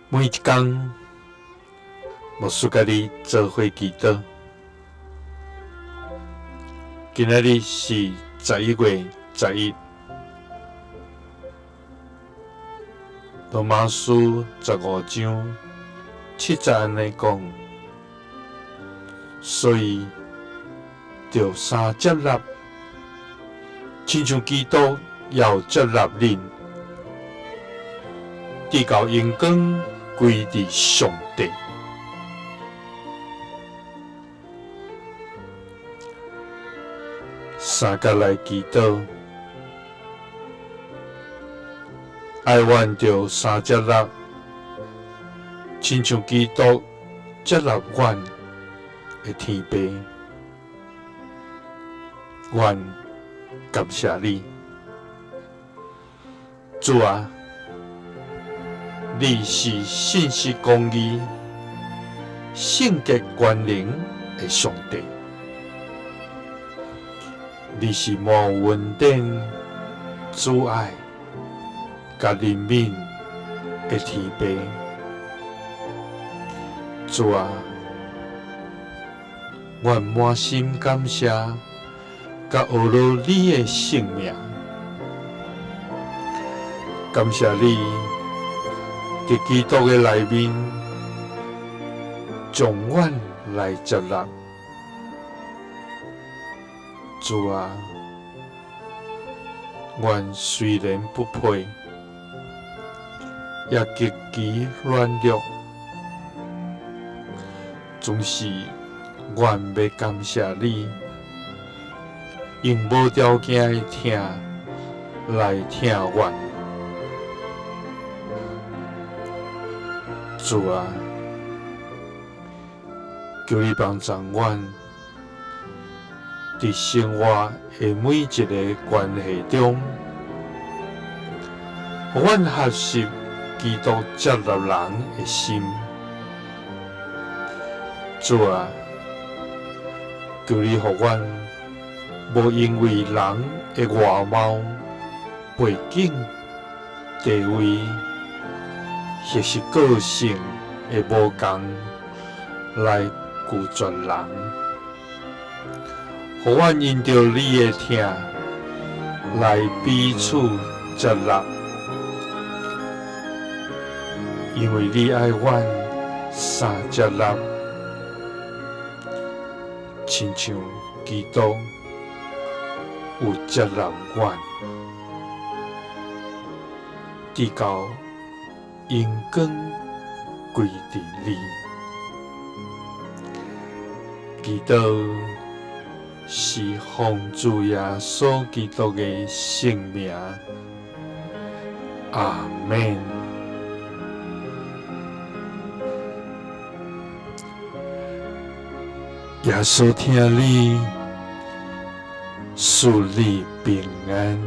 每一工，牧師佮你做伙祈禱。今仔日是11月11，羅馬書15章7節按呢講，所以著相接納，親像基督也有接納恁，直到榮光歸佇上帝。相佮來祈禱，愛阮著相接納，親像基督接納阮的天父，阮感謝你，主啊，你是信實公義、聖潔全能的上帝，你是滿有恩典、慈愛、佮憐憫的天父。主啊，阮滿心感謝，佮呵咾你的聖名，感謝你佇基督的內面，將阮來接納。主啊，阮雖然不配，也極其軟弱，總是阮欲感謝你，用無條件的疼來疼阮。主啊，求你幫助阮，佇生活的每一个關係中，予阮學習基督接納人的心。主啊，求你予阮無因為人的外貌、背景、地位，或是個性的無仝來拒絕人，予阮因著你的疼來彼此接納，因為你愛阮相接納，親像基督有接納阮，直到榮光歸佇你。祈禱是奉主耶穌基督的聖名，阿們。耶穌疼你，賜你平安。